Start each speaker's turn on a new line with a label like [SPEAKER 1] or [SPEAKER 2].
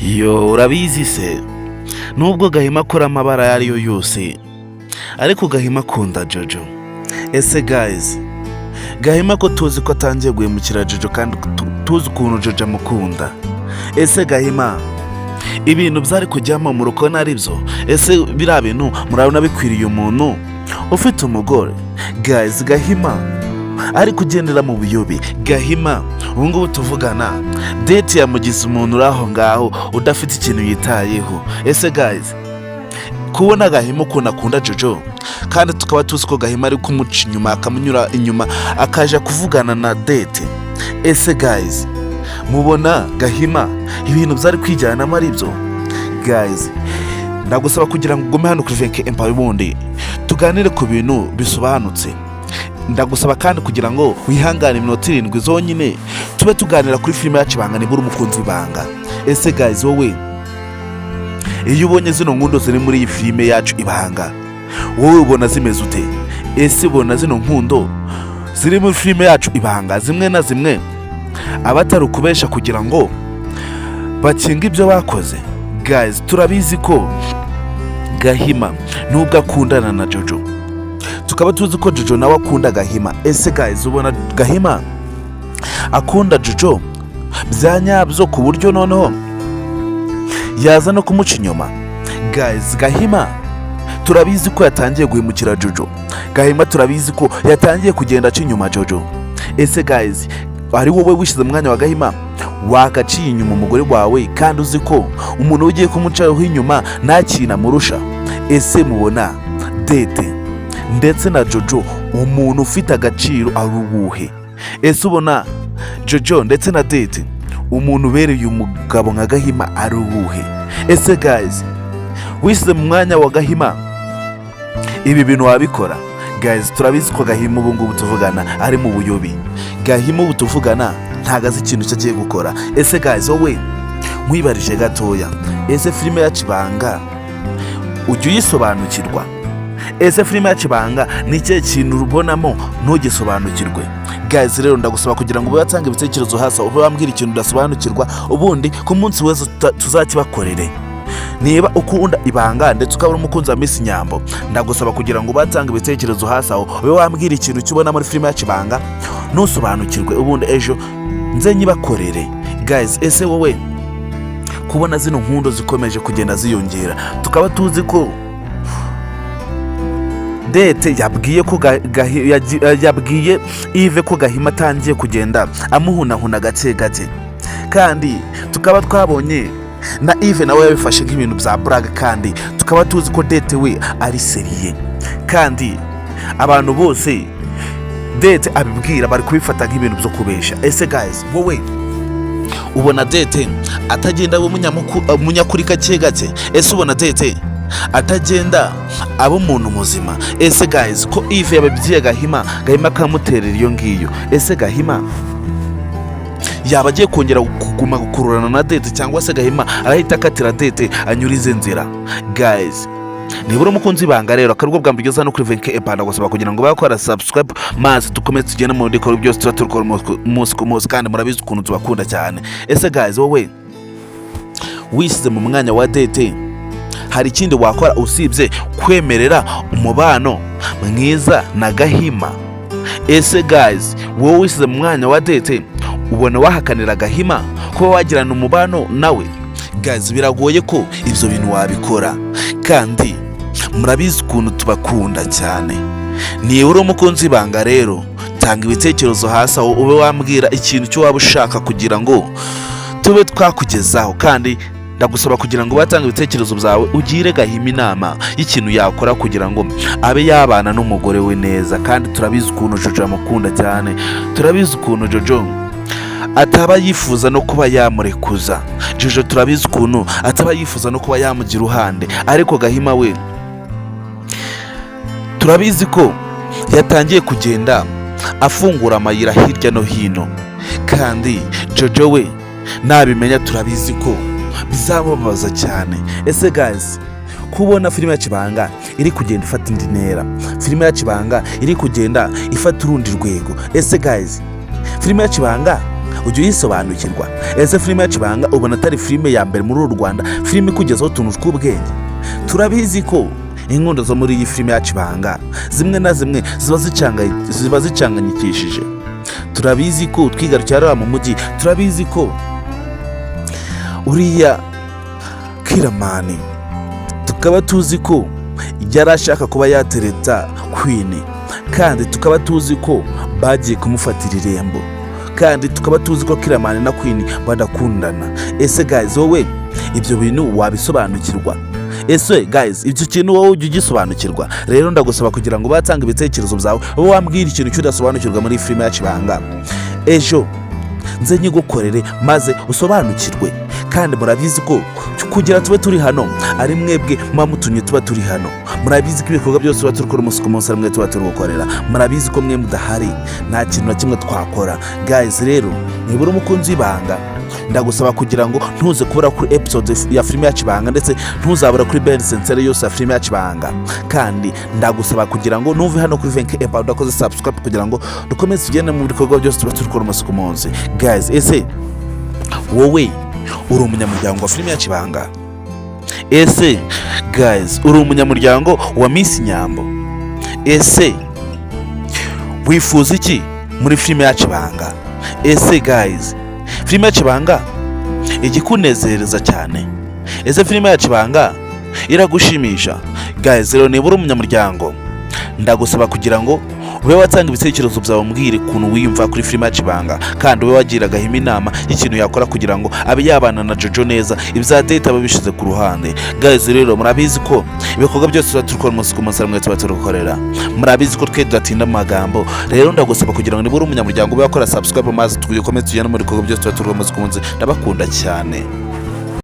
[SPEAKER 1] Yo, urabizi se, nubwo Gahima akora amabara ayo ariyo yose, ariko Gahima akunda Jojo. Ese guys, Gahima ko tuzi ko atangiye guhemukira Jojo kandi tuzi ukuntu Jojo amukunda, ese Gahima ibintu byari kujyamo mu rugo ari byo? Ese biriya bintu murabona bikwiriye umuntu ufite umugore? Guys, Gahima ari kugendera mu buyobe. Gahima ubu ngubu tuvugana, Dete yamugize umuntu uri aho ngaho udafite ikintu yitayeho. Ese guys, kubona Gahima ukuntu akunda Jojo, kandi tukaba tuzi ko Gahima ari kumuca inyuma, akamunyura inyuma, akaja kuvugana na Dete, ese guys, mubona Gahima ibintu byari kwijyanamo ari byo? Guys, ndagusaba kugira ngo ugume hano kuri Venke Empire, ubundi tuganire ku bintu bisobanutse. Ndagusaba kandi kugira ngo wihangane iminota 7 zonyine, tube tuganira kuri filime yacu Ibanga, nibura umukunzi w'Ibanga. Ese guys, wowe iyo ubonye zino nkundo ziri muri iyi filime yacu Ibanga, wowe ubona zimeze ute? Ese ubona zino nkundo ziri muri filime yacu Ibanga zimwe na zimwe aba atari ukubesha kugira ngo bakinge ibyo bakoze? Guys, turabizi ko Gahima nubwo akundana na Jojo, tukaba tuzi ko Jojo nawe akunda Gahima. Ese guys, ubona Gahima akunda Jojo bya nyabyo ku buryo noneho yaza no kumuca inyuma? Guys, Gahima turabizi ko yatangiye guhemukira Jojo. Gahima turabizi ko yatangiye kugenda aca inyuma Jojo. Ese guys, ari wowe wishyize mu mwanya wa Gahima, wagaciye inyuma umugore wawe kandi uzi ko umuntu ugiye kumucaho inyuma nta kintu amurusha? Ese mubona Dete ndetse na Jojo umuntu ufite agaciro ari uwuhe? Ese ubona Jojo ndetse na Dete umuntu ubereye umugabo nka Gahima ari uwuhe? Ese guys, wishyize mu mwanya wa Gahima, ibi bintu wabikora? Guys, turabizi ko Gahima ubu ngubu tuvugana ari mu buyobi. Gahima ubu tuvugana ntabwo azi ikintu cyo agiye gukora. Ese guys, wowe nkwibarije gatoya, ese filime yacu Ibanga ujya uyisobanukirwa? Ese filime yacu Ibanga ni ikihe kintu ubonamo ntugisobanukirwe? Guys, rero ndagusaba kugira ngo ube watanga ibitekerezo hasi, ube wambwira ikintu udasobanukirwa, ubundi ku munsi wese tuzakibakorere. Niba ukunda Ibanga ndetse ukaba uri umukunzi wa Miss Nyambo, ndagusaba kugira ngo ubatanga ibitekerezo hasi aho, ube wambwira ikintu cyubona muri filime yacu Ibanga ntusobanukirwe, ubundi ejo nze nyibakorere. Guys, ese wowe kubona zino nkundo zikomeje kugenda ziyongera, tukaba tuzi ko Dete yabwiye ko yabwiye Ive ko Gahima atangiye kugenda amuhunahuna gake gake, kandi tukaba twabonye na Ive nawe yabifashe nk'ibintu bya blague, kandi tukaba tuzi ko Dete we ari sérieux, kandi abantu bose Dete abibwira bari kubifata nk'ibintu byo kubesha, ese guys, wowe ubona Dete atagenda aba umunyakuri gake gake? Ese ubona Dete atagenda aba umuntu muzima? Ese guys, ko Ive yababwiye Gahima, Gahima akamuterera iyo ngiyo, ese Gahima yaba agiye kongera kuguma gukururana na Dete, cyangwa se Gahima arahita akatira Dete anyura izi nzira? Guys, nibura umukunzi ibanga rero akarubwo bwa mbere ugeze hano kuri Venke Empanda, gusaba kugira ngo bakora subscribe, maze dukomeze tugende mu bikorwa byose tuba turikora umunsi ku munsi, kandi murabizi ukuntu tubakunda cyane. Ese guys, wowe wishyize mu mwanya wa Dete, hari ikindi wakora usibye kwemerera umubano mwiza na Gahima? Ese guys, wowe wishyize mu mwanya wa Dete, ubona wahakanira Gahima kuba wagirana umubano nawe? Guys, biragoye ko ibyo bintu wabikora, kandi murabizi ukuntu tubakunda cyane. Niba uri umukunzi ibanga rero, tanga ibitekerezo hasi aho, ube wambwira ikintu cyo waba ushaka kugira ngo tube twakugezaho. Kandi ndagusaba kugira ngo batange ibitekerezo byawe, ugire Gahima inama y'ikintu yakora kugira ngo abe yabana n'umugore we neza. Kandi turabizi ukuntu Jojo amukunda cyane, turabizi ukuntu Jojo ataba yifuza no kuba yamurekuza. Jojo turabizi ukuntu ataba yifuza no kuba yamugira iruhande, ariko Gahima we turabizi ko yatangiye kugenda afungura amayira hirya no hino, kandi Jojo we nabimenya turabizi ko bizamubabaza cyane. Ese guys, kubona filime yacu Ibanga iri kugenda ifata indi ntera, filime yacu Ibanga iri kugenda ifata urundi rwego, ese guys, filime yacu Ibanga Ujya uyisobanukirwa? Ese filime yacu Ibanga ubona atari filime ya mbere muri uru Rwanda, filime ikugezaho utuntu tw'ubwenge? Turabizi ko inkundo zo muri iyi filime yacu Ibanga zimwe na zimwe ziba zicanganyikishije. Turabizi ko twigarukira hariya mu mujyi, turabizi ko uriya Kiramani, tukaba tuzi ko yari ashaka kuba yatereta Queen, kandi tukaba tuzi ko bagiye kumufatira irembo, kandi tukaba tuzi ko Kiramani na Queen badakundana. Ese guys, wowe ibyo bintu wabisobanukirwa? Ese guys, ibyo kintu wowe ujya ugisobanukirwa? Rero ndagusaba kugira ngo batanga ibitekerezo byawe, ube wambwira ikintu cy'udasobanukirwa muri filime yacu Ibanga, ejo nze nyigukorere maze usobanukirwe. Kandi murabizi ko kugira tube turi hano ari mwebwe muba mutumye tuba turi hano. Murabizi ko ibikorwa byose tuba turi gukora umunsi ku munsi ari mwe tuba turi gukorera. Murabizi ko mwe mudahari nta kintu na kimwe twakora. Guys, rero nibura umukunzi w'Ibanga, ndagusaba kugira ngo ntuze kubura kuri episode ya filime yacu Ibanga, ndetse ntuzabura kuri ben sensere yose ya filime yacu Ibanga. Kandi ndagusaba kugira ngo nuve hano kuri Venke Empire udakoze subscribe, kugira ngo dukomeze tugende mu bikorwa byose tuba turi gukora umunsi ku munsi. Guys, ese wowe uri umunyamuryango wa filime yacu Ibanga? Ese guys, uri umunyamuryango wa Miss Nyambo? Ese wifuza iki muri filime yacu Ibanga? Ese guys, filime yacu Ibanga igikunezereza cyane? Ese filime yacu Ibanga iragushimisha? Guys, rero niba uri umunyamuryango, ndagusaba kugira ngo ube watanga ibitekerezo byawe, umbwire ukuntu wiyumva kuri filime yacu Ibanga, kandi ube wagira Gahima inama y'ikintu yakora kugira ngo abe yabana na Jojo neza, ibya date abe bishyize ku ruhande. Guys, rero murabizi ko ibikorwa byose tuba turi gukora umunsi ku munsi ari mwe tuba turi gukorera. Murabizi ko twe tudatinda mu magambo. Rero ndagusaba kugira ngo niba uri umunyamuryango ube wakora subscribe, maze dukomeze tugende mu bikorwa byose tuba turi gukora umunsi ku munsi. Ndabakunda cyane.